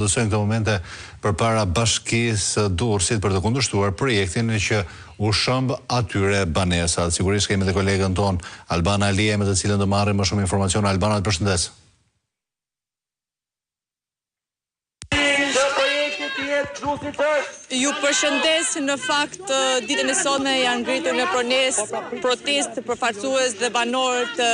Protestojnë në këto momente përpara Bashkisë së Durrësit për të kundërshtuar projektin që u shemb atyre banesat. Sigurisht kemi dhe kolegen tonë Albana Aliaj me të cilën do marrim më shumë informacione. Albana të përshëndes. Ju përshëndes, në fakt ditën e sotme janë ngritur në prones, protestë përfaqësues dhe banorë të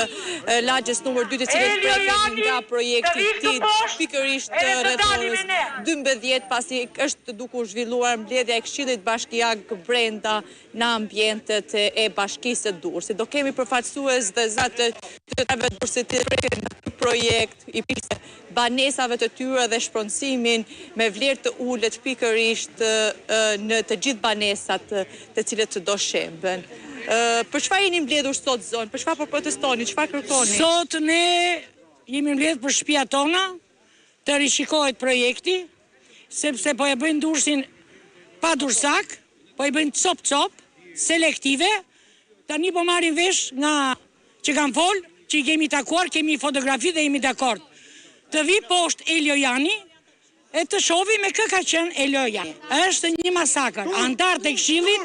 lagjes numër 2 të cilët preken nga projekti TID pikërisht rreth orës 12 pasi është duke u zhvilluar mbledhja e Këshillit Bashkiak brenda në ambientet e Bashkisë së Durrësit. Do kemi përfaqësues dhe zëra të qytetarëve të Durrësit të preken nga ky projekt i prishjes banesave të tyre dhe shpronësimin me vlerë të ulët pikërisht në të gjithë banesat të cilët do shemben. Për çfarë jeni mbledhur sot zonjë? Për çfarë po protestoni? Çfarë kërkoni? Sot ne jemi mbledhur për shtëpiat tona, të rishikohet projekti, sepse po e bëjnë Durrësin pa durrsak, po i bëjnë copë copë, selektive, tani po marrim vesh nga që kanë fol, që i kemi takuar, kemi fotografi dhe jemi dakord. Të vijë poshtë Elio Jani e të shohim me kë ka qenë Elio Jani. Është një masakër. Anëtarët e këshillit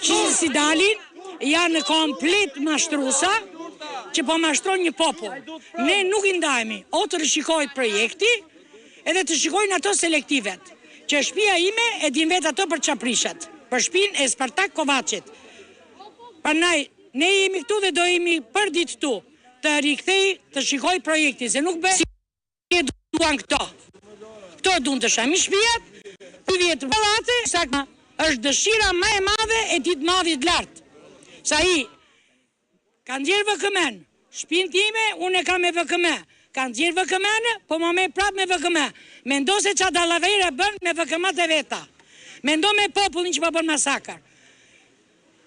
që si dalin janë komplet mashtrusa që po mashtron një popull. Ne nuk i ndajemi, o të rishikohet projekti edhe të shikojnë ato selektivet. Që shtëpia ime e din vetë ato për ça prishet, për shtëpinë e Spartak Kovaçit. Prandaj Ne jemi këtu dhe do jemi përditë këtu, të rikthej, të shikoj projektin, se nuk bëhet si e duan këto. Këto duan të shembin shtëpiat, 30 pallate, sa është dëshira më e madhe e tij të madhit lart. Se ai ka nxjerr VKM-n, shtëpinë time unë e kam me VKM, ka nxjerr VKM-në, po ma merr prapë me VKM. Mendo se ça dallavere bën me VKM-të e veta. Mendo me popullin që po bën masakër.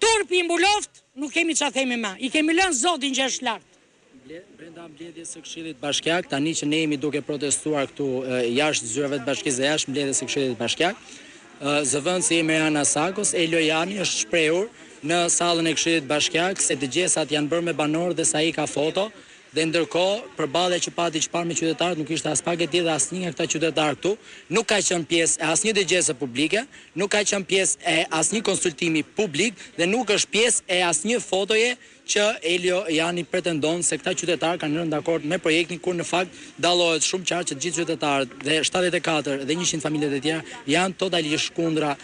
Turpi i mbuloftë, nuk kemi ça themi më. I kemi lënë Zotin që është lart. Brenda mbledhjes së Këshillit Bashkiak, tani që ne jemi duke protestuar këtu jashtë zyrave të bashkisë dhe jashtë mbledhjes së Këshillit Bashkiak, zëvendësi i Meriana Sakos, Elio Jani është shprehur në sallën e Këshillit Bashkiak se dëgjesat janë bërë me banorë dhe se ai ka foto Dhe ndërkohë, përballja që pati çfarë me qytetarët nuk ishte aspak e tillë dhe asnjë nga këta qytetarë këtu nuk ka qenë pjesë e asnjë dëgjese publike, nuk ka qenë pjesë e asnjë konsultimi publik dhe nuk është pjesë e asnjë fotoje që Elio Jani pretendon se këta qytetarë kanë rënë dakord me projektin kur në fakt dallohet shumë qartë që të gjithë qytetarët dhe 74 dhe 100 familjet e tjera janë totalisht kundra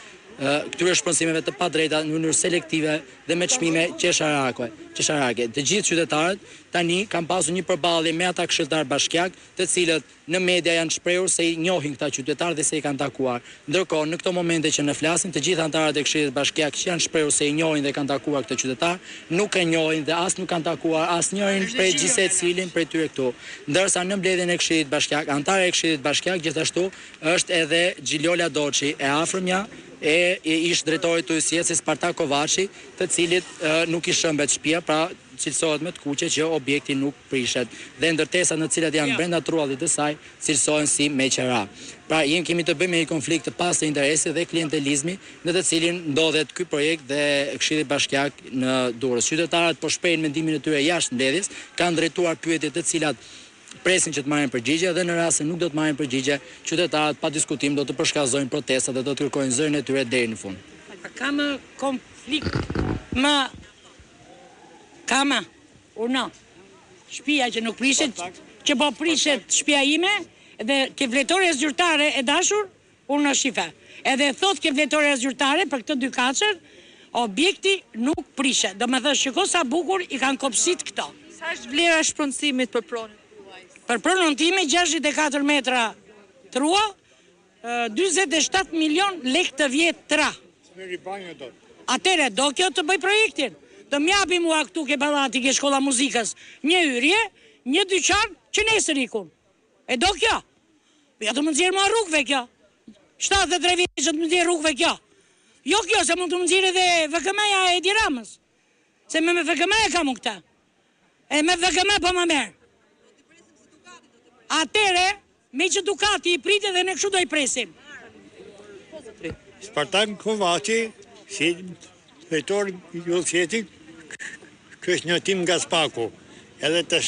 këtyre shpronësimeve të padrejta në mënyrë selektive dhe me çmime qesharake. Qesharake. Të gjithë qytetarët tani kanë pasur një përballje me ata këshilltarë bashkiak, të cilët në media janë shprehur se i njohin këta qytetarë dhe se i kanë takuar. Ndërkohë, në këto momente që ne flasim, të gjithë anëtarët e Këshillit Bashkiak që janë shprehur se i njohin dhe kanë takuar këtë qytetarë, nuk e njohin dhe as nuk kanë takuar asnjërin prej gjithsecilin prej tyre këtu. Ndërsa në mbledhjen e Këshillit Bashkiak, anëtare e Këshillit Bashkiak gjithashtu është edhe Xhiljola Doçi, e afërmja e ish drejtorit të ujësjellësit Spartak Kovaçi, të cilit nuk i shembet shtëpia, pra cilësohet me të kuqe që objekti nuk prishet dhe ndërtesat në të cilat janë brenda truallit të saj cilësohen si me qera. Pra jemi kemi të bëjmë me një konflikt të pastër interesi dhe klientelizmi në të cilin ndodhet ky projekt dhe Këshilli Bashkiak në Durrës. Qytetarët po shprehin mendimin e tyre jashtë mbledhjes, kanë drejtuar pyetje të cilat presin që të marrin përgjigje dhe në rast se nuk do të marrin përgjigje, qytetarët pa diskutim do të përshkallëzojnë protestat dhe do të kërkojnë zërin e tyre deri në fund. A ka më konflikt më ka më urdhno shpia që nuk prishet që po prishet shpia ime dhe ke fletorja zyrtare e dashur Urdhno shife. Edhe thotë ke fletorja zyrtare për këtë dy katëshen, objekti nuk prishet. Domethënë shiko sa bukur i kanë kopsit këto. Sa është vlera e shpronësimit për pronën tuaj? Për pronën time 64 metra truall, 47 milion lekë të vjetra. Atëherë do kjo të bëj projektin. Të më japi mua këtu ke pallati ke shkolla muzikës një hyrje, një dyqan që nesër ikun. E do kjo? Jo të më nxjerrë mua rrugëve kjo. 73 vjeç të më nxjerrë rrugëve kjo. Jo kjo se mund të më nxjerrë edhe VKM-ja e Edi Ramës. Se me me VKM e kam unë këtë. E me VKM po ma merr. Atëherë, meqë Dukati i priti dhe ne kështu do i presim. Spartak Kovaçi, si drejtor i ujësjellësit, ky është njoftim nga Spaku. Edhe të.